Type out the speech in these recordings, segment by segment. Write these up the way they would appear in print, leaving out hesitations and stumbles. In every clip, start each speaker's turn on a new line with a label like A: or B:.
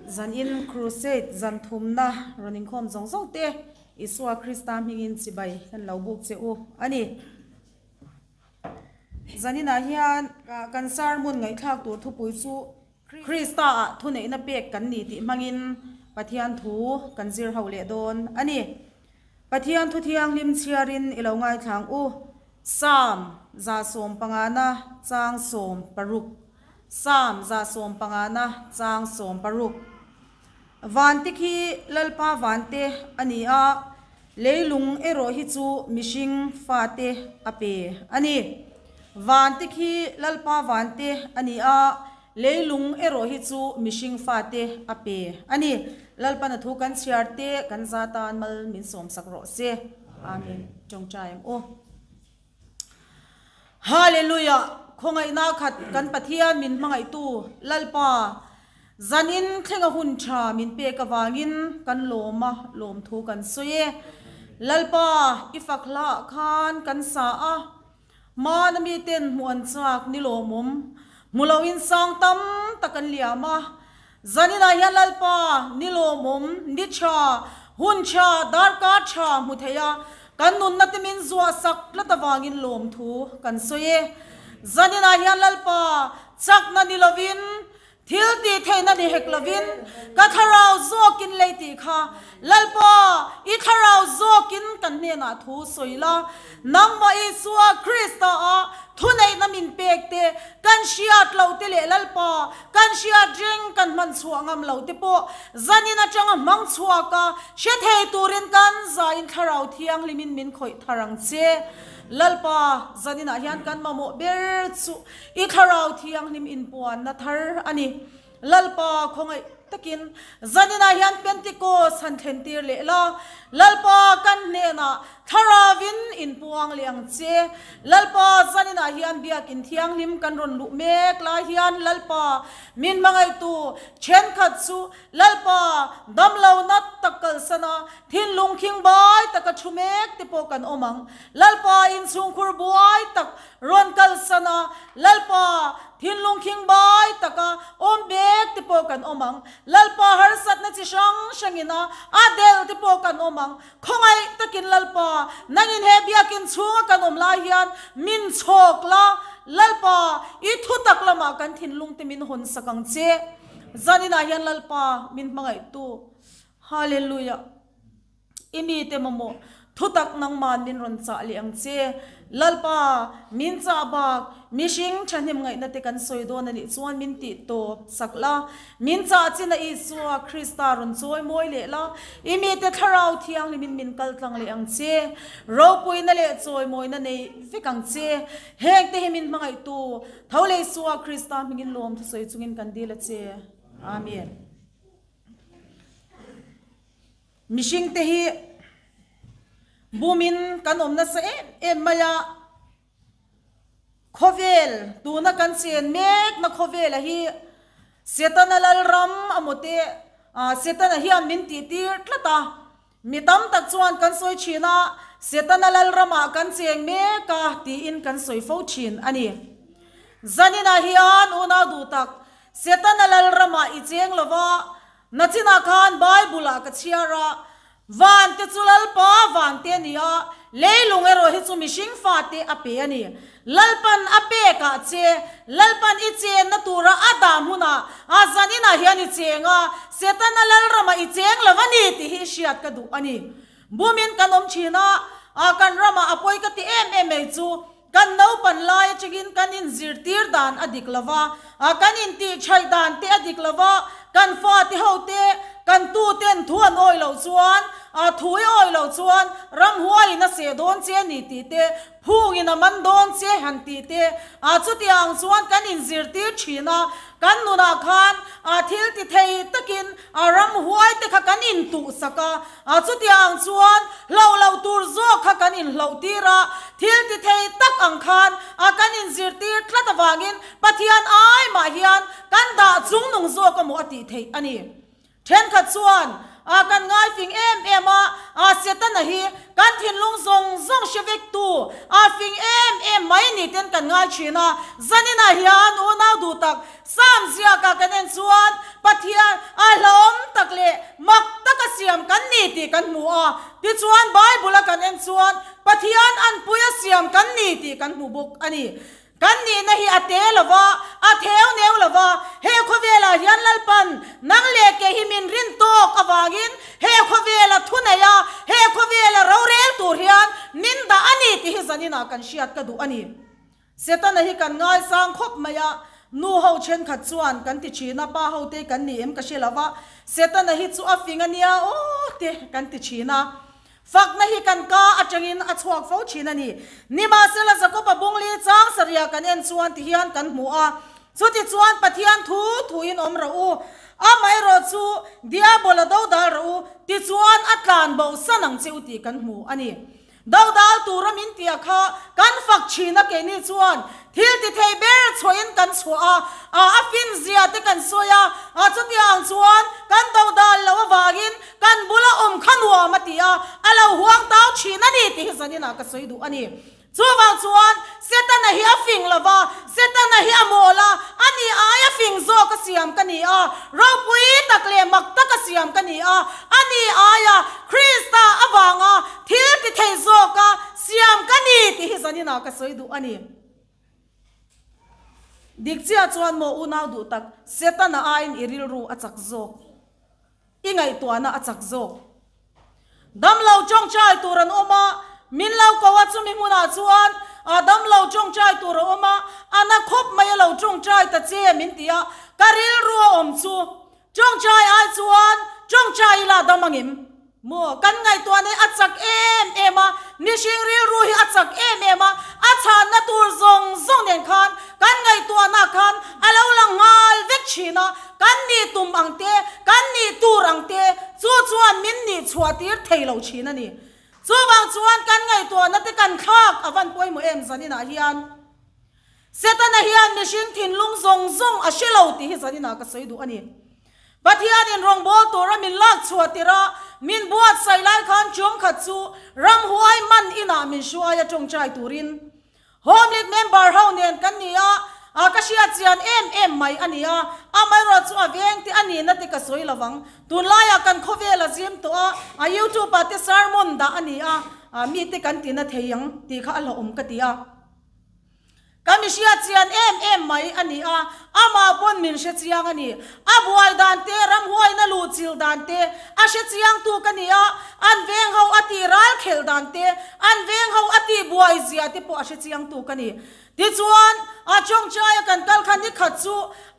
A: Zanin Crusade zan thumna rawn inkhawm zawng zawng te Isua Krista hmingin chibai kan lo buk che u a ni. Zaninah hian kan sermon ngaihthlak tur thupui chu Krista ah thuneihna pek kan ni tih hmangin Pathian thu kan zir ho leh dawn a ni. Pathian thu thianghlim chhiarin i lo ngaithlang u. Psalm 115 chang 16 Psalm 115 chang 16 Vante khi Lalpa vante a ni a, leilung erawh hi chu mihring fate a pe a ni. Vante khi Lalpa vante a ni a, leilung erawh hi chu mihring fate a pe a ni. Lalpan a thu kan chhiar te kan za tan mal min sawmsak rawh se. Amen. Tawngtai ang u. Hallelujah! Khawngaihna khat kan Pathian min hmangaihtu Lalpa, zanin thlenga hun tha min pek avangin kan lawm a, lawmthu kan sawi e. Lalpa, i fak hlaah khan kan sa a, hmana miten hmuh an chak ni lawmawm, hmu loin sang tam tak an liam a. Zaninah hian Lalpa, ni lawmawm, ni tha, hun tha, darkar tha hmu thei a, kan nunna te min zuah sak tlat avangin lawmthu kan sawi e. Zaninah hian Lalpa, chakna ni lovin, thil tih theihna ni hek lovin, ka thlarau zawkin lei tih kha, Lalpa, i thlarau zawkin kan hnenah thu sawi la, nangmah Isua Krista ah thuneihna min pek te, kan hriat loh te leh Lalpa, kan hriat reng kan hman chhuah ngam loh te pawh zanin atanga hmang chhuak a, hre thei turin kan zain thlarau thianghlimin min khawih thar ang che. Lalpa, zaninah hian kan mamawh ber chu i thlarau thianghlim inpuanna thar a ni. Lalpa khawngaih takin zaninah hian Pentecost han thlen tir leh la, Lalpa kan hnenah Thlaravin inpuang leh ang che. Lalpa zaninah hian biakin thianghlim kan rawn luh mek lai hian Lalpa min hmangaihtu thenkhat chu Lalpa damlo nat tak kalsan a, thinlung khing bai taka thu mek te pawh kan awm ang. Lalpa inchhungkhur buai tak rawn kalsan a, Lalpa thinlung khing bai taka awm bek te pawh kan awm ang. Lalpa harsatna chi hrang hrangin a, a del te pawh kan awm ang. Khawngaih takin Lalpa, nangin he biakin chhunga kan awm lai hian min chhawk la, Lalpa, i thutak lamah kan thinlung te min hawn sak ang che. Zaninah hian Lalpa min hmangaihtu. Hallelujah. I mite mamawh thutak nangman min rawn chah leh ang che. Lalpa, min chah bak, mihring thahnem ngaihna te kan sawi dawn a nih chuan min tih tawp sak la. Min chah chin a Isua Krista rawn chawi mawi leh la, i mite Thlarau Thianghlimin min kal tlang leh ang che. Ropuina leh chawimawina nei vek ang che. Heng te hi min hmangaihtu tho leh Isua Krista hmingin lawm thusawi chungin kan dil a che. Amen. Mihring te hi bumin kan awm nasa em em mai a, khawvel tuna kan chen mekna khawvela hi Setana lalram a maw te, Setana hian min tih tir tlat a, mi tam tak chuan kan sawi thin a, Setana lalramah kan cheng mek a tiin kan sawi fo thin a ni. Zaninah hian unau duh tak Setana lalramah i cheng lova, Nachinah khan Bible-ah ka chhiar a, Vante chu Lalpa vante a ni a, leilung erawh hi chu mihring fate a pe a ni. Lalpan a pekah che, Lalpan i chenna tura a dah hmunah a zaninah hian i cheng a, Setana lalramah i cheng lo a ni tih hi i hriat ka duh a ni. Bumin kan awm thin a, kan ramah a pawi ka ti em em mai chu, Kan naupan lai atangin kan inzirtir dan a dik lo va, kan intihchhaih dan te a dik lo va, kan fate ho te, kan tu ten thu an awih loh chuan, thu i awih loh chuan ramhuaiin a seh dawn che a ni tih te, phungin a man dawn che han tih te, chutiang chuan kan inzirtir thin a, kan nunah khan thil ti thei takin ramhuai te kha kan intuhsak a. A chutiang chuan hlauh loh tur zawk kha kan inhlauh tir a, thil ti thei tak ang khan a kan inzirtir tlat avangin Pathian ai mah hian kan dah chungnung zawk a maw a tih theih a ni. Thenkhat chuan A kan ngai fing em em a, a Setana hi kan thinlung zawng zawng hre vek tu, a fing em em mai ni ten kan ngai thin a. Zaninah hian unau duh tak Sam ziaka kan en chuan Pathian a hlauhawm tak leh mak taka siam kan ni tih kan hmu a. Tichuan Bible a kan en chuan Pathian anpui a siam kan ni tih kan hmu bawk a ni. Kan nihna hi a te lo va, a theu neu lo va, he khawvelah hian Lalpan nang leh kei hi min rin tawk avangin he khawvela thu nei a, he khawvela rorel tur hian min dah a ni tih hi zaninah kan hriat ka duh a ni. Setana hi kan ngaisang khawp mai a, nu ho thenkhat chuan kan ti thin a, pa ho te kan ni em ka hre lo va, Setana hi chu a fing a nia aw te kan ti thin a. Fakna hi kan ka atangin a chhuak fo thin a ni. Nimahsela Jakoba bungli chang sarih kan en chuan ti hian kan hmu a, Chutichuan Pathian thu thuin awm rawh u, amaherawh chu Diabola dodal rawh u, tichuan a tlan bo san ang che u tih kan hmu a ni. Dodal tura min tia kha kan fak thin a keini chuan thil ti thei ber chhuahin kan chhuah a, a a fin zia te kan sawi a, a chutiang chuan kan dodal loh avangin Kan bula awm kha nuam a ti a, a lo huang tau thin a ni tih hi zaninah ka sawi duh a ni. Chuvang chuan Setana hi a fing lo va, Setana hi a mawl a, a ni aia fing zawk a siam ka ni a, ropui tak leh mak tak a siam ka ni a, a ni aia Krista avanga thil ti thei zawka siam ka ni tih hi zaninah ka sawi duh a ni. Dik chiah chuan maw unau duh tak, Setana aiin i rilru a chak zawk. I ngaihtuahna a chak zawk. Damlo tawngtai tur an awm a, min lo ko a chumi hmunah chuan a damlo tawngtai tur a awm a, a na khawp mai a lo tawngtai ta che min ti a, ka rilru a awm chu tawngtai ai chuan tawngtai ila dam angem maw? Kan ngaihtuahna hi a chak em em a, mihring rilru hi a chak em em a, a chhanna tur zawng zawng nen khan kan ngaihtuahna khan a lo lang nghal vek thin a, Kan nih tum ang te, kan nih tur ang te, chu chuan min nih chhuah tir thei lo thin a ni. Chuvang chuan kan ngaihtuahna te kan thlak a van pawimawh em zaninah hian. Setana hian mihring thinlung zawng zawng a hre lo tih hi zaninah ka sawi duh a ni. Pathianin rawngbâwl tura min lak chhuah tirh a, min buatsaih lai khan chumkhat chu ramhuai man inah min hruai a tawngtai turin. Home League member ho nen kan ni a, a ka hriat chian em em mai a ni a, amaherawh chu a veng te a nihna te ka sawi lovang. Tunlaiah kan khawvel a zim tawh a, a YouTube ah te sermon dah a ni a, mi te kan tina thei ang tih kha a hlauhawm ka ti a. Ka mi hriat chian em em mai a ni a, amah pawn min hre chiang a ni. A buai dan te, ramhuaina luh chil dan te a hre chiang tu ka ni a, an veng ho a tih ral khelh dan te, an veng ho a tih buai zia te pawh a hre chiang tu ka ni. Tichuan, a tawngtaia kan kal kha ni khat chu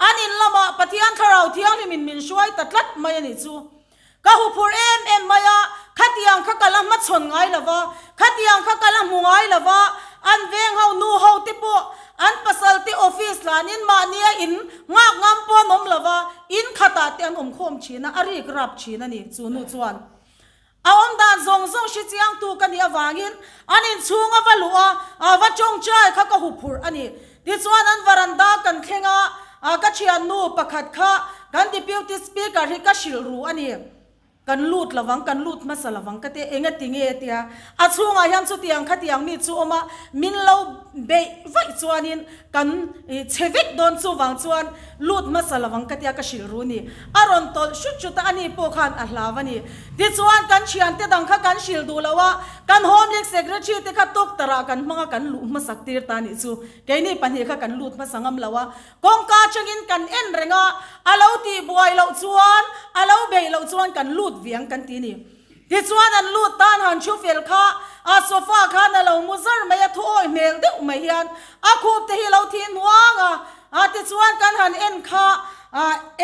A: an in lamah Pathian Thlarau Thianghlimin min hruai ta tlat mai a nih chu. Ka huphurh em em mai a, khatiang kha ka la hmachhawn ngai lo va, khatiang kha ka la hmu ngai lo va, an veng ho nu ho te pawh an pasal te office hlanin mahnia in nghak ngam pawh an awm lo va, in khatah te an awm khawm thin a, a rik rap thin a ni, chu nu chuan a awm dan zawng zawng hre chiangtu ka nih avangin an inchhung a va luh a, a va tawngtai kha ka huphurh a ni. Tichuan an varanda kan thleng a, a ka thiannu pakhat kha kan Deputy Speaker hi ka hrilh ru a ni. Kan lut lovang, kan lut hmasa lovang ka ti a, enga ti nge tia a chhungah hian chutiang khatiang mi chu awm a, min lo beih vaih chuanin kan chhe vek dawn chuvang chuan lut hmasa lovang ka tia ka hrilh ru a ni. A rawn tawlh hrut hrut a, ani pawh khan a hlau a ni. Tichuan kan thiante dang kha kan hrilh duh lo a, Kan Home League Secretary te kha doctor ah kan hmang a kan luh hmasak tir ta nih chu. Keini pahnih kha kan lut hmasa ngam lo a. Kawngka atangin kan en reng a, a lo tih buai loh chuan, a lo beih loh chuan kan lut viang kan ti ni. Tichuan an lut tan han thu fel kha a sofa khan a lo mu zar mai a, thuawi hmel deuh mai hian a khup te hi lo thi hnuang a. A tichuan kan han en kha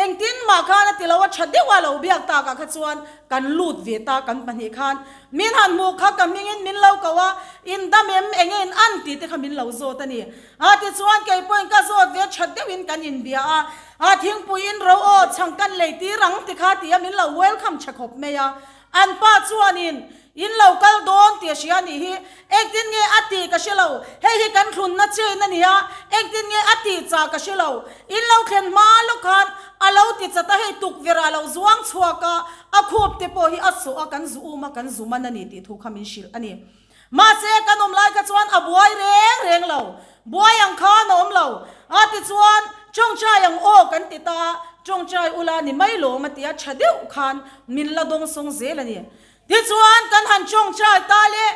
A: engtin mah khan a ti lo a, tha deuh a lo biak takah kha chuan kan lut ve ta kan pahnih khan. Min han hmuh kha ka hmingin min lo ko a, in dam em eng nge in an tih te kha min lo zawt a ni. A tichuan kei pawhin ka zawt ve that deuhin kan inbia a, a thingpui in ro aw chhang kan lei tir ang ti kha tia min lo welcome tha khawp mai a. An pa chuanin in lo kal dawn tih a hria nih hi, engtin nge a tih ka hre lo, hei hi kan thlunna chain a nia, engtin nge a tih chah ka hre lo, in lo thlen hma lawk khan A lo ti chat a, hei tukverh ah a lo zuang chhuak a, a khup te pawh hi a sawh a, kan zu um a, kan zu man a ni tih thu kha min hrilh a ni. Mahse, kan awm lai kha chuan a buai reng reng lo, buai ang khan a awm lo. A tichuan, Tawngtai ang aw kan ti ta a, tawngtai ula ni mai lawm a ti a, tha deuh khan min la dawng sawng zel a ni. Tichuan, kan han tawngtai ta le,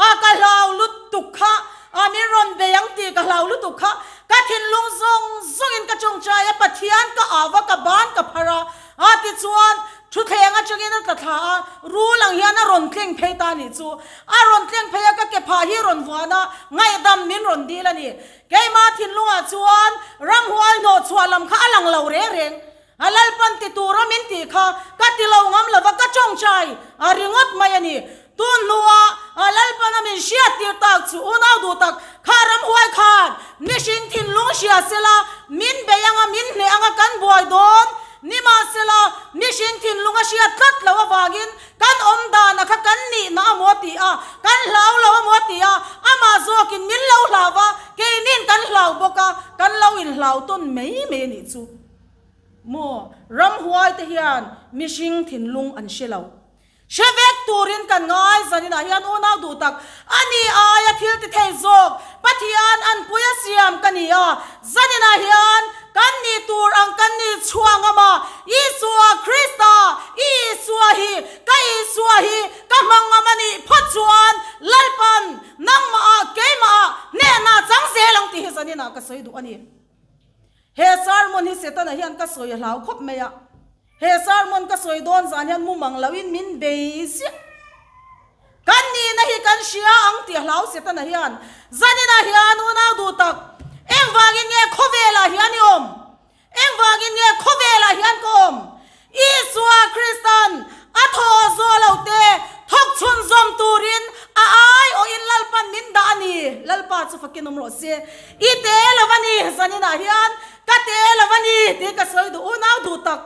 A: a ka hlau lutuk kha, a min rawn bei ang tih ka hlau lutuk kha, ka thinlung zawng zawngin ka tawngtai a, Pathian ka au a, ka ban ka phar a, A tichuan, thutthleng atangin a tla thla a, rul ang hian a rawn tleng phei ta nih chu. A rawn tleng phei a, ka ke phah hi rawn vuan a, ngaihdam min rawn dil a ni. Keimah thinlungah chuan ramhuai hnawh chhuah lam kha a lang lo reng reng. A Lalpan ti tura min tih kha ka ti lo ngam lova ka tawngtai a ringawt mai a ni. Tun hnuah a Lalpana min hriat tir tak chu unau duh tak kha ramhuai khan mihring thinlung hria sela min bei anga min hneh anga kan buai dawn. Nimahsela mihring thinlung a hriat tlat loh avangin kan awm dana kha kan nihna a maw ti a, kan hlau lo a maw ti a, amah zawkin min lo hlau va, keinin kan hlau bawk a, kan lo inhlau tawn mai mai a nih chu. Maw ramhuai te hian mihring thinlung an hre lo. Hre vek turin kan ngai zaninah hian unau duh tak a ni aia thil ti thei zawk Pathian an pui a siam ka ni a, zaninah hian kan nih tur ang kan nih chhuah ngam a, Isua Krista, i Isua hi, ka Isua hi ka hmang ngam a nih phawt chuan Lalpan nangmahah keimahah hnehna chang zel ang tih hi zaninah ka sawi duh a ni. He sermon hi Setana hian ka sawi a hlau khawp mai a. He sermon ka sawi dawn zan hian mumang loin min bei ziah. Kan nihna hi kan hria ang tih a hlau Setana hian zaninah hian unau duh tak, engvangin nge khawvelah hian i awm? Engvangin nge khawvelah hian ka awm? Isua Kristan a thaw zawh lo te thawk chhun zawm turin a aiawhin Lalpan min dah a ni. Lalpa chu fakin awm rawh se. I te lo a ni zaninah hian ka te lo a ni tih ka sawi duh unau duh tak.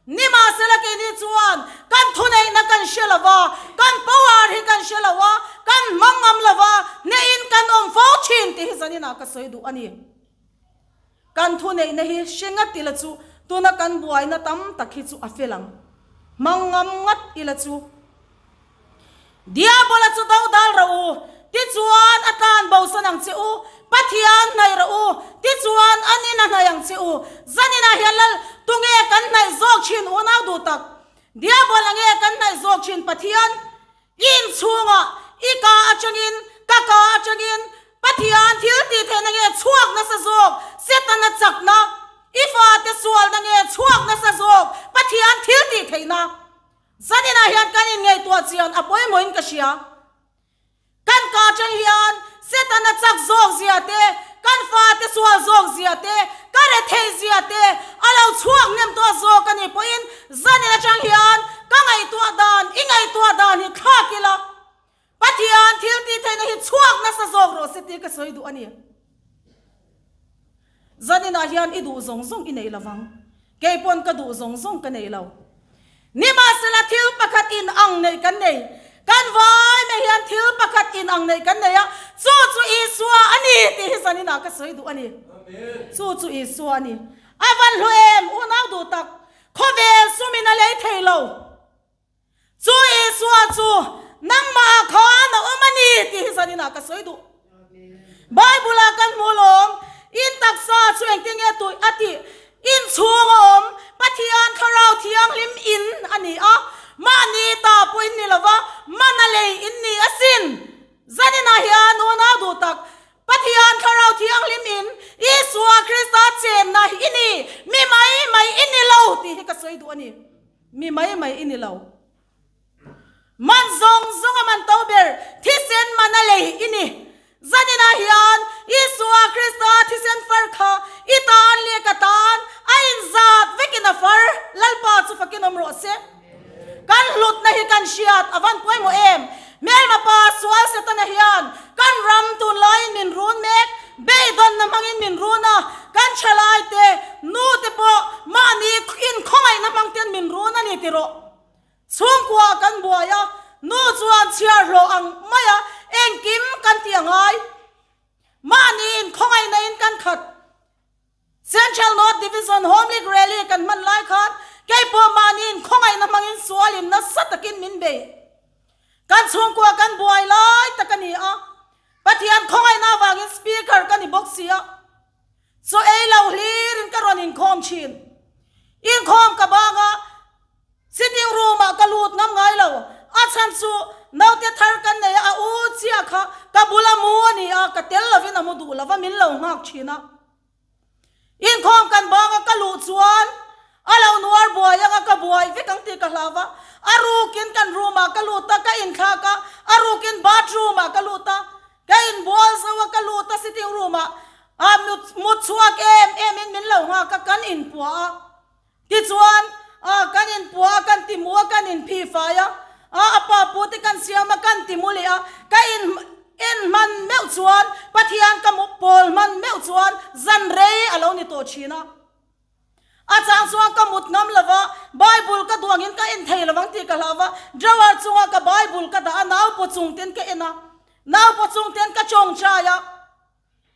A: Nimahsela keini chuan kan thuneihna kan hre lo va, kan power hi kan hre lo a, kan hmang ngam lo va, hnehin kan awm fo thin tih hi zaninah ka sawi duh a ni. Kan thuneihna hi hre ngat ila chu tuna kan buaina tam tak hi chu a fel ang. Hmang ngam ngat ila chu. Diabola chu do dal rawh u, tichuan a tlan bosan ang che u, Pathian hnaih rawh u, tichuan an in a hnaih ang che u. Zaninah hian Lal, tunge kan hnaih zawk thin unau duh tak? Diabola nge kan hnaih zawk thin Pathian? I inchhungah, i ka atangin, ka ka atangin, Pathian thil tih theihna nge chhuak nasa zawk, Setana chakna, i fate sualna nge chhuak nasa zawk, Pathian thil tih theihna. Zaninah hian kan inngaihtuah chian a pawimawhin ka hria. Kan ka atang hian Setana chak zawk zia te, kan fate sual zawk zia te, ka retheih zia te a lo chhuak hnem tawh zawk a nih pawhin zanin atang hian ka ngaihtuah dan, i ngaihtuah dan hi thlak ila Pathian thil tih theihna hi chhuak nasa zawk rawh se tih ka sawi duh a ni. Zaninah hian i duh zawng zawng i nei lo vang. Kei pawn ka duh zawng zawng ka nei lo. Nimahsela thil pakhat in ang neih kan nei. Kan vai mai hian thil pakhat in ang neih kan nei a, chu chu Isua a ni tih hi zaninah ka sawi duh a ni. Chu chu Isua a ni. A van hlu em, unau duh tak, khawvel sumin a lei thei lo. Chu Isua chu nangmah ah khan a awm a ni tih hi zaninah ka sawi duh. Bible ah kan hmu lawm, in taksa chu engtin nge tui a tih? In chhung a awm Pathian Thlarau Thianghlim in a ni a, mahni ta pawh in ni lova, mana lei in ni asin. Zaninah hian unau duh tak, Pathian Thlarau Thianghlim in Isua Krista chenna i ni, mi mai mai i ni lo tih hi ka sawi duh a ni. Mi mai mai i ni lo. Man zawng zawng a man to ber, thisen man a lei i ni. Zaninah hian Isua Krista thisen far kha i tan leh ka tan a inzat vekin a far, Lalpa chu fakin awm rawh se. Kan hlutna hi kan hriat a van pawimawh em? Hmelma pa sual Setana hian kan ram tunlaiin min run mek, beidawnna hmangin min run a, kan thalai te, nu te pawh mahni inkhawngaihna hmang ten min run a ni ti rawh. Chhungkua kan buai a, nu chuan chhiar hlawh ang mai a, engkim kan ti a ngai. Mahni inkhawngaihna in kan khat. Central North Division Home League Rally kan hman lai khan keipawh mahniin khawngaihna hmangin sualin nasa takin min bei. Kan chhungkua kan buai lai tak a ni a, Pathian khawngaihna avangin Speaker ka ni bawk si a, chaw ei lo hlirin ka rawn inkhawm thin. Inkhawm ka bang a, Sitting room ah ka lut ngam ngai lo, a chhan chu naute thar kan nei a, a u chiah kha ka bula mu a ni a, ka tel lovin a mu duh lova min lo nghak thin a. Inkhawm kan bang a ka luh chuan a lo nuar buai ang a, ka buai vek ang tih ka hlau va, a rukin kan room ah ka lut a, ka inthlak a, a rukin bathroom ah ka lut a, ka inbual zo a, ka lut a sitting room ah a mut chhuak em em in min lo nghak a, kan inpuah a. Tichuan, a kan inpua a, kan timu a, kan inphifai a, a a pa pute kan siam a, kan timu leh a, ka in en hman meuh chuan, Pathian ka pawl hman meuh chuan zan rei a lo ni tawh thin a. A chang chuan ka mut ngam lo va, Bible ka duh angin ka en thei lo vang tih ka hlau va, drawer chungah ka Bible ka dah a, naupaw chung ten ka en a, naupaw chung ten ka chawngchai a.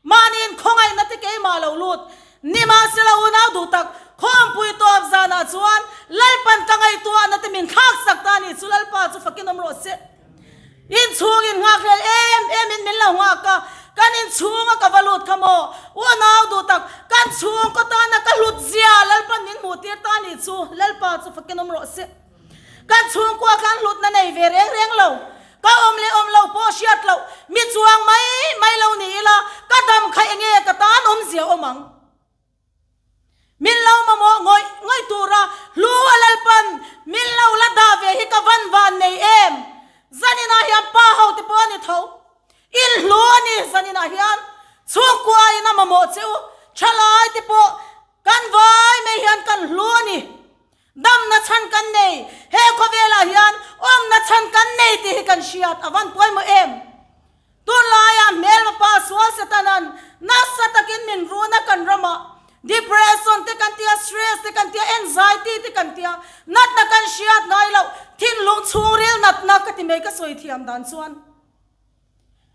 A: Mahniin khawngaihna te keimah lo lut. Nimahsela unau duh tak, khawmpui tawp zanah chuan Lalpan ka ngaihtuahna te min thlak sak ta a nih chu Lalpa chu fakin awm rawh se. Inchhung in nghakhlel em em in min lo nghak a, kan inchhunga ka va lut kha maw? Unau duh tak, kan chhungkaw tana ka hlut zia Lalpan min hmuh tir ta a nih chu Lalpa chu fakin awm rawh se. Kan chhungkua khan hlutna nei ve reng reng lo, ka awm leh awm lo pawh hriat loh, mi chuang mai mai lo ni ila, ka dam kha enge ka tan awmzia awm ang? Min lo mamawh ngawih ngawih tura hlu a Lalpan min lo la dah ve hi ka van van nei em? Zaninah hian pa ho te pawh a ni tho. In hlu a ni zaninah hian chhungkua in a mamawh che u, thalai te pawh kan vai mai hian kan hlu a ni. Damna chhan kan nei, he khawvelah hian awmna chhan kan nei tih hi kan hriat a van pawimawh em? Tunlaiah hmelma pa sual Setanan nasa takin min run a kan ramah depression te kan tia, stress te kan tia, anxiety te kan tia, natna kan hriat ngai loh, thinlung chhungril natna ka ti mai ka sawi thiam dan chuan.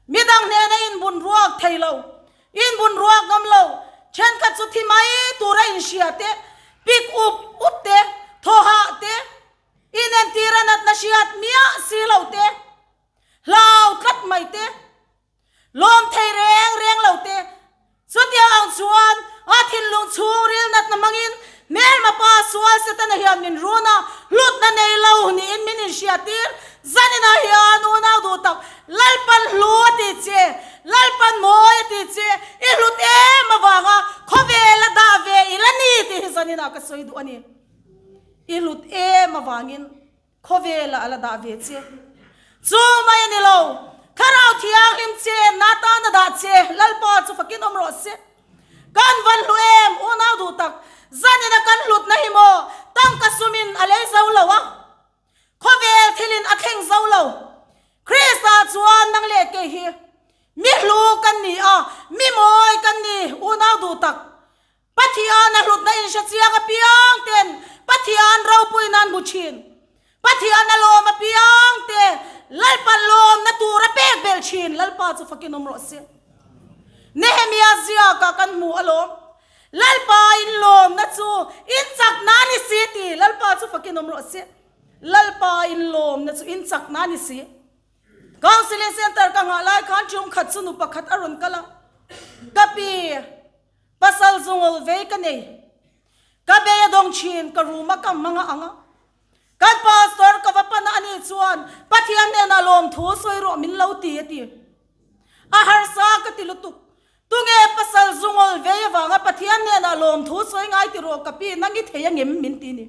A: Midang hnena inbun ruak thei lo, inbun ruak ngam lo, thenkhat chu thi mai tura inhria te, pik up up te, thaw hah te, inentira natna hriat miah si lo te, hlau tlat mai te, lawm thei reng reng lo te, Chutiang ang chuan a thinlung chhungril natna hmangin hmelma pa sual Setana hian min run a, hlutna nei lo niin min inhriattir. Zaninah hian unau duh tak, Lalpan hlu a ti che, Lalpan mawi a ti che, i hlut em avanga khawvel a dah ve i la ni tih hi zaninah ka sawi duh a ni. I hlut em avangin. Khawvelah a la dah ve che. Chu mai a ni lo, Thlarau Thianghlim che na tan a dah che, Lalpa chu fakin awm rawh se. Kan van hlu em, unau duh tak, zanina kan hlutna hi maw, tangka sumin a lei zo lo a, khawvel thilin a thleng zo lo. Krista chuan nang leh kei hi mi hlu kan ni a, mi mawi kan ni, unau duh tak. Pathian a hlutna in hre chiang apiang ten Pathian ropui nan hmu thin. Pathian a lawm apiang te Lalpan lawmna tur a pek belh thin. Lalpa chu fakin awm rawh se. Nehemia ziakah kan hmu alawm. Lalpa in lawmna chu in chakna a ni si ti. Lalpa chu fakin awm rawh se. Lalpa in lawmna chu in chakna a ni si. Counseling Center ka nghah lai khan ṭum khat chu nu pakhat a rawn kal a. Ka pi. Pasal zungul vei ka nei. Ka bei a dawng thin, ka room a ka hmang a ang a. Kan pastor ka va pan a ani chuan Pathian hnenah lawmthu sawi rawh min lo ti a ti. A harsa ka ti lutuk. Tunge pasal zungul vei avanga Pathian hnenah lawmthu sawi ngai ti rawh ka pi nang i thei angem min ti ni.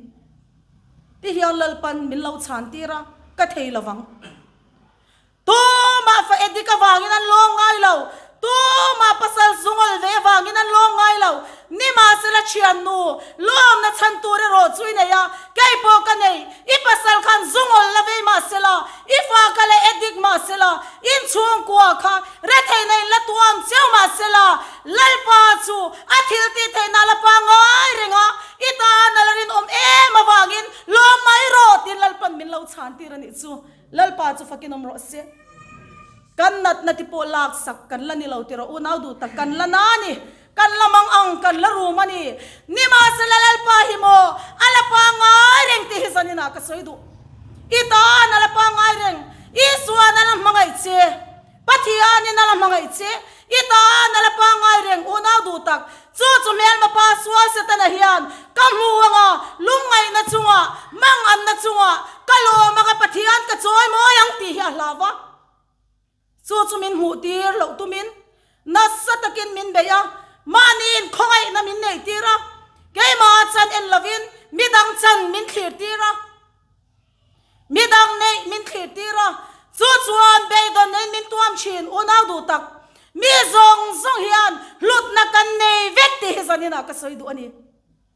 A: Ti hian Lalpan min lo chhan tir a, ka thei lovang. Tumah fa edik avangin an lawm ngai lo, tumah pasal zungawlh ve avangin an lawm ngai lo. Nimahsela thiannu, lawmna chhan tur erawh chu i nei a, kei pawh ka nei. I pasal khan zungawlh la vei mahsela, i fa kha la edik mahsela, inchhungkua kha retheihna in la tuam cheu mahsela, Lalpa chu a thil tih theihna la pangngai reng a, i tan a la rinawm em avangin lawm mai rawh tiin Lalpan min lo chhan tir a nih chu. Lalpa chu fakin awm rawh se. Kan natna te pawh lak sak kan la ni lo ti rawh unau duh tak kan la na a ni. Kan la mang ang kan la rum a ni. sawi duh. I tan a la pangngai reng. Isuan a la hmangaih che. Pathianin a la hmangaih che. I tan a la pangngai reng unau duh tak. Chu chu hmelma pa sual Setana hian ka hmu anga lungngaihna chungah, manganna chungah ka lawm anga Pathian ka chawi mawi ang tih hi a hlau va. Chu chu min hmuh tir loh tumin nasa takin min beih a, mahniin khawngaihna min neih tir a, keimah chan en lovin midang chan min thlir tir a, midang neih min thlir tir a, chu chuan beidawn neiin min tuam thin unau duh tak. Mi zawng zawng hian hlutna kan nei vek tih hi zaninah ka sawi duh a ni.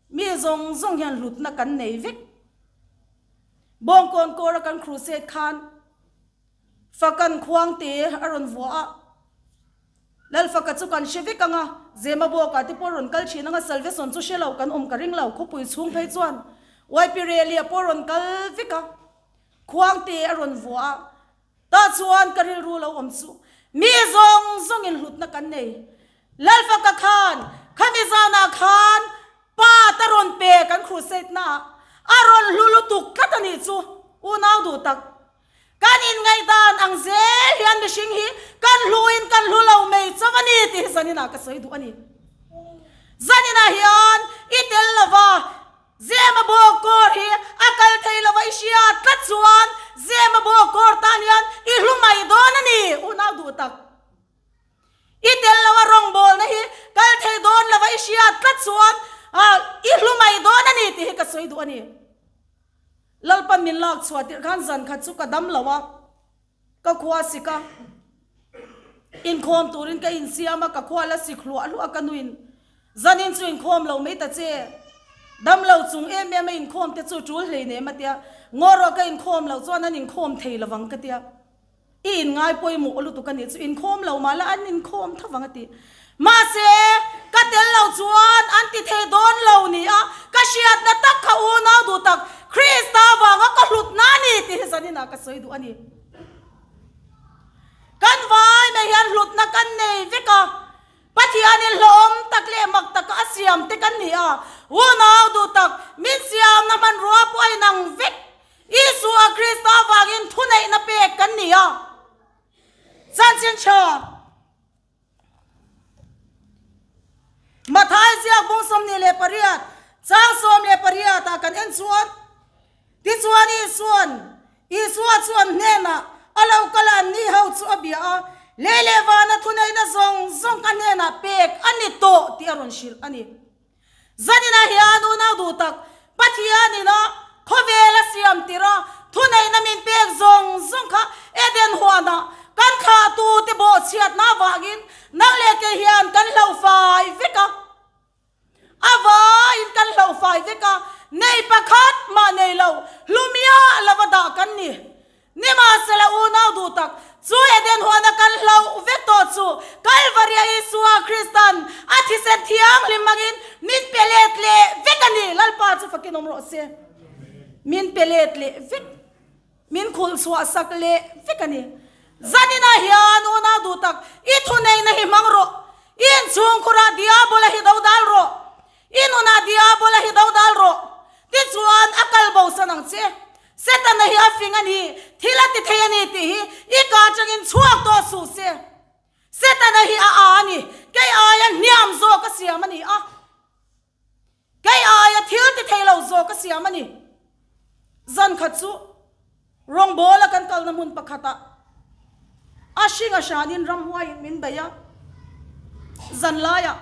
A: Mi zawng zawng hian hlutna kan nei vek. Bawngkawn kawra kan crusade khan Fakan khuangte a rawn vuah a, Lalfaka chu kan hre vek ang a, Zemabawka te pawh a rawn kal thin ang a, Salveson chu hre lo kan awm ka ring lo, khawpui chhung phei chuan Yp Relia pawh a rawn kal vek a, khuangte a rawn vuah a, tah chuan ka rilru lo awm chu mi zawng zawngin hlutna kan nei. Lalfaka khan khami zanah khan Pa ta rawn pe kan crusade naah a rawn hlu lutuk tlat a nih chu, unau duh tak. Kan inngaihdan ang zel hian mihring hi kan hluin kan hlu lo mai chauh a ni tih hi zaninah ka sawi duh a ni. Zaninah hian i tel lova Zema bawkawr hi a kal thei lova i hria tlat chuan Zema bawkawr tan hian i hlu mai dawn a ni, unau duh tak. I tel loa rawngbawlna hi kal thei dawn lova i hria tlat chuan i hlu mai dawn a ni tih hi ka sawi duh a ni. Lalpan min lak chhuah tirh khan zan khat chu ka dam lo a, ka khua sik a, inkhawm turin ka insiam a, ka khua la sik hluah hluah a ka nuin zanin chu inkhawm lo mai ta che, dam lo chung em em a inkhawm te chu tul hleinem a tia, ngaw rawh ka inkhawm loh chuan an inkhawm thei lovang ka tia. I in ngai pawimawh lutuk a nih chu inkhawm lo mah la an inkhawm tho vang a ti. Mahse, ka tel lo chuan an ti thei dawn lo ni a, ka hriatna tak kha unau duh tak Krista vanga ka hlutna a ni tih hi zaninah ka sawi duh a ni. Kan vai mai hian hlutna kan nei vek a, Pathianin hlawhawm tak leh mak taka a siam te kan ni a, unau duh tak min siamna hmanrua pawh a inang vek. Isua Krista avangin thuneihna pek kan ni a, chanchin tha Mathai ziak bung 28 chang 18 ah kan en chuan, Tichuan Isuan, Isua chuan hnenah a lo kal a, anni ho chu a bia a, Lei leh vana thuneihna zawng zawng ka hnenah pek a ni tawh tih a rawn hrilh a ni. Zaninah hian unau duh tak Pathianin a khawvel a siam tir a, thuneihna min pek zawng zawng kha Eden huanah kan thlahtute bawhchhiatna avangin nang leh kei hian kan hlauhfai vek a. A vaiin kan hlauhfai vek a, nei pakhat mah nei lo, hlumiah lova dah kan ni. Nimahsela unau duh tak, chu Eden huana kan hlauh vek tawh chu Kalvaria Isua Kristan a thisen thianghlim hmangin min pe let leh vek a ni. Lalpa chu fakin awm rawh se. Min pe let leh vek, min khulh chhuah sak leh vek a ni. Zaninah hian unau duh tak, i thuneihna hi hmang rawh. I inchhungkhurah Diabola hi do dal rawh. I nunah Diabola hi do dal rawh. Tichuan a kal bosan ang che. Setana hi a fing a ni, thil a ti thei a ni tih hi i ka atangin chhuak tawh suh se. Setana hi a a a ni, kei aia hniam zawk a siam a ni a, kei aia thil ti thei lo zawk a siam a ni. Zan khat chu rawngbawla kan kalna hmun pakhatah a hring a hranin ramhuaiin min bei a, zan laiah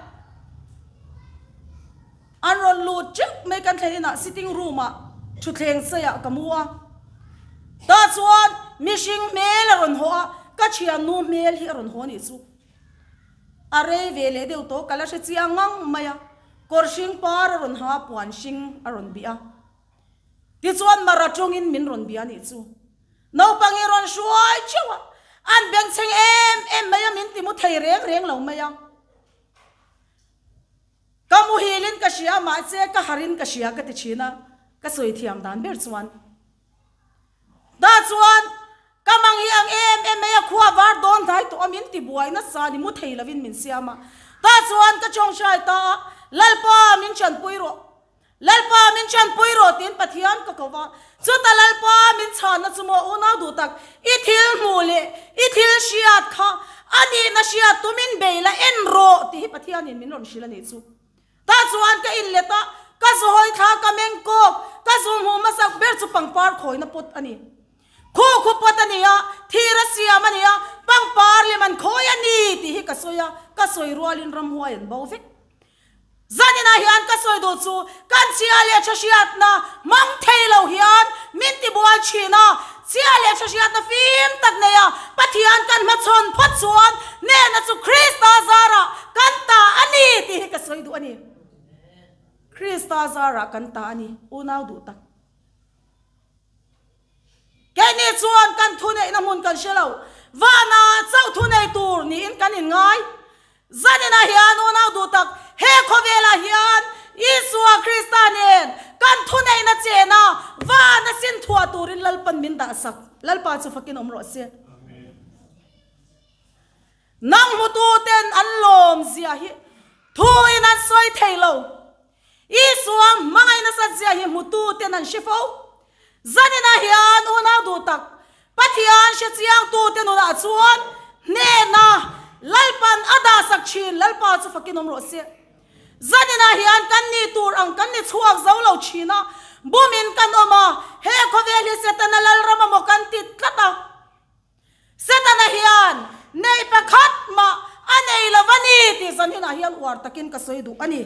A: An rawn lut teuh mai kan thlen inah sitting room ah thutthleng seiah ka mu a, tah chuan mihring hmel a rawn haw a, ka thiannu hmel hi a rawn haw nih chu. A rei ve leh deuh tawh ka la hre chiang ngang mai a, kawr hring par a rawn ha a, puan hring a rawn bih a, tichuan mara tawngin min rawn bia nih chu. Naupang hi rawn hruai theuh a, an bengchheng em em mai a, min ti mu thei reng reng lo mai a. Ka muhilin ka hria mahse ka harin ka hria ka ti thin a, ka sawi thiam dan ber chuan. Tah chuan ka mang hi ang em em mai a, khua var dawn hnai tawh a min ti buai nasa a ni, mu thei lovin min siam a. Tah chuan ka chawngchai ta a, Lalpa min chanpui rawh. Lalpa min chanpui rawh tiin Pathian ka ko va. Chuta Lalpa min chhanna chu maw unau duh tak, i thil hmuh leh i thil hriat kha a nihna hriat tumin bei la en rawh tih hi Pathianin min rawn hrilh a nih chu. Tah chuan ka inlet a, ka zu hawi thla ka meng kawk, ka zu hmuh hmasak ber chu pangpar khawina pot a ni. Khu khu pot a ni a, thir a siam a ni a, pangpar lem an khawi a ni tih hi ka sawi a, ka sawi rualin ramhuai an bo vek. Zaninah hian ka sawi duh chu kan chhia leh tha hriatna hmang thei lo hian min tibuai thin a, chhia leh tha hriatna fim tak nei a Pathian kan hmachhawn phawt chuan hnehna chu Krista zarah kan ta a ni tih hi ka sawi duh a ni. Krista zarah kan ta a ni, unau duh tak. Keini chuan kan thuneihna hmun kan hre lo. Vana chauh thunei tur niin kan inngai. Zaninah hian unau duh tak, he khawvelah hian Isua Krista nen kan thuneihna chena vana sin thuah turin Lalpan min dahsak. Lalpa chu fakin awm rawh se. Nang hmututen an lawm zia hi thuin an sawi thei lo. Isua hmangaih nasat zia hi hmututen an hre fo. Zaninah hian unau duh tak, Pathian hre chiangtute nunah chuan hnehna Lalpan a dahsak thin. Lalpa chu fakin awm rawh se. Zaninah hian kan ni tur ang kan ni chhuak zo lo thin a, bumin kan awm a, he khawvel hi Setana Lalram amaw kan ti tlat a. Setana hian nei pakhat mah a nei lo a ni tih zaninah hian uar takin ka sawi duh a ni.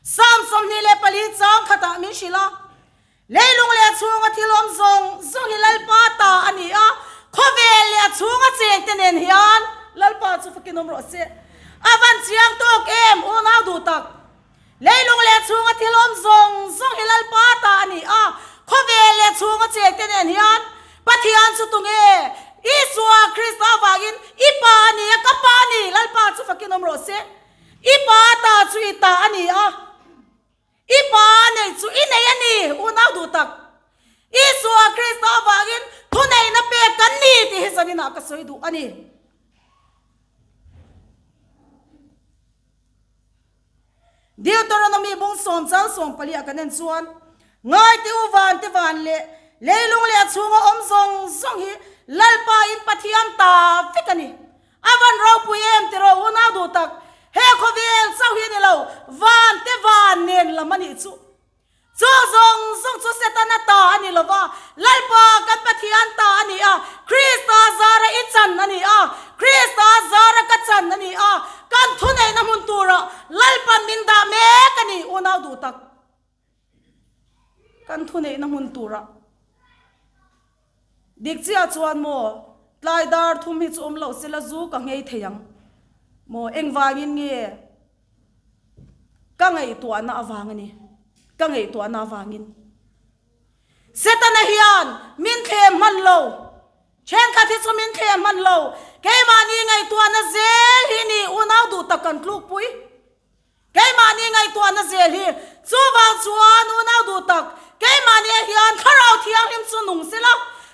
A: Psalm 24 chang khatah min hrilh a, Leilung leh a chhunga thil awm zawng zawng hi Lalpa ta a ni a, khawvel leh a chhunga chengte nen hian Lalpa chu fakin awm rawh se. A van chiang tawk em, unau duh tak. Leilung leh chhunga thil awm zawng zawng hi Lalpa ta a ni a, khawvel leh chhunga chengte nen hian Pathian chu tunge? Isua Krista avangin i pa a ni a, ka pa a ni, Lalpa chu fakin awm rawh se. I pa ta chu i ta a ni a, i pa neih chu i nei a ni, unau duh tak. Isua Krista avangin thuneihna pek kan ni tih hi zaninah ka sawi duh a ni. Deuteronomy bung sawm chang 14 ah kan en chuan, Ngaite u van te van leh leilung leh a chhunga awm zawng zawng hi Lalpa in Pathian ta vek a ni. A van ropui em ti rawh unau duh tak, he khawvel chauh hi a ni lo, van te van nen lam a nih chu. Chu zawng zawng chu Setana ta a ni lo va, Lalpa kan Pathian ta a ni a, Krista zara i chan a ni a, Krista zara ka chan a ni a, kan thuneihna hmun turah Lalpan min dah mek a ni, unau duh tak. Kan thuneihna hmun turah. Dik chiah chuan maw, tlai dar thum hi chu awm loh sela zu ka nghei thei ang maw, engvangin nge? Ka ngaihtuahna avang a ni. Ka ngaihtuahna avangin. Setana hian min thlem hman lo. Thenkhat hi chu min thlem hman lo. Keimahni ngaihtuahna zel hi ni unau duh tak kan tlukpui. Keimahni ngaihtuahna zel hi. Chuvang chuan unau duh tak, keimahni ah hian Thlarau Thianghlim chu nung sela,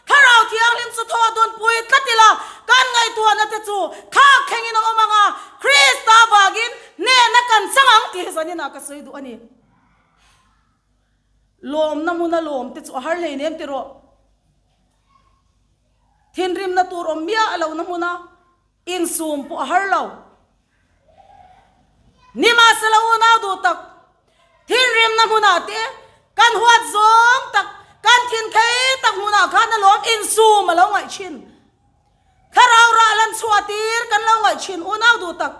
A: Thlarau Thianghlim chu thaw dunpui tlat ila, kan ngaihtuahna te chu thlak thlengin a awm ang a, Krista avangin hnehna kan chang ang tih hi zaninah ka sawi duh a ni. Lawmna hmuna lawm te chu a har hlei nem ti rawh. Thinrimna tur awm miah lohna hmuna insum pawh a har lo. Nimahsela unau duh tak, thinrimna hmunah te kan huat zawng tak, kan thin thei tak hmunah khan a lawm insum a lo ngaih thin. Thlarau rah lan chhuah tir kan lo ngaih thin unau duh tak.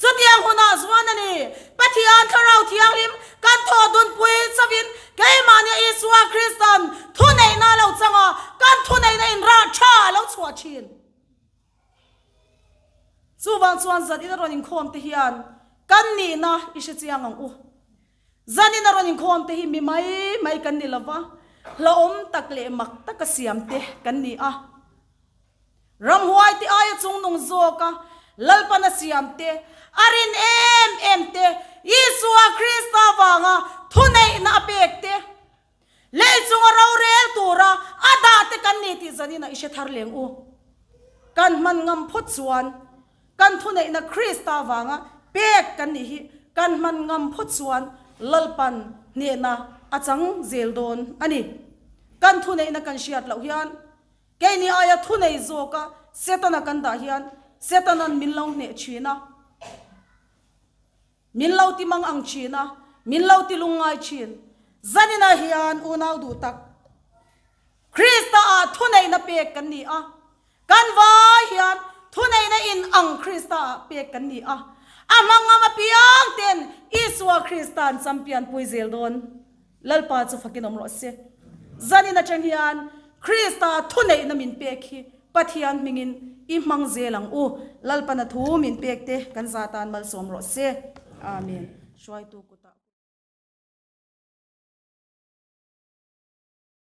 A: Chutiang hunah zuan a ni, Pathian Thlarau Thianghlim kan thawh dunpui chauhin keimahnia Isua Kristan thuneihna a lo chang a, kan thuneihna in rah tha a lo chhuah thin. Chuvang chuan zanin a rawn inkhawm te hian kan nihna i hre chiang ang u. Zanin a rawn inkhawm te hi mi mai mai kan ni lova, hlauhawm tak leh mak taka siam te kan ni a. Ramhuai te aia chungnung zawka Lalpana siam te, a rin em em te, Isua Krista vanga thuneihna a pek te, Lei chunga rorel tura a dah te kan ni tih zanin ah i hre thar leng u. Kan hman ngam phawt chuan kan thuneihna Krista vanga pek kan nih hi kan hman ngam phawt chuan. Lalpan hnehna a chang zel dawn a ni. Kan thuneihna kan hriat loh hian keini aia thunei zawka Setana kan dah hian Setanan min lo hneh thin a. Min lo ti mang ang thin a, min lo ti lungngai thin. Zaninah hian unau duh tak Krista ah thuneihna pek kan ni a, kan vai hian thuneihna in ang Krista ah pek kan ni a, a hmangam apiang ten Isua Krista'n champion pui zel dawn. Lalpa chu fakin awm rawh se. Zanin atang hian Krista thuneihna min pek hi Pathian hmingin i hmang zel ang u. Lalpana thu min pek te kan za tan malsawm rawh se. Amen. Hruaitu kut.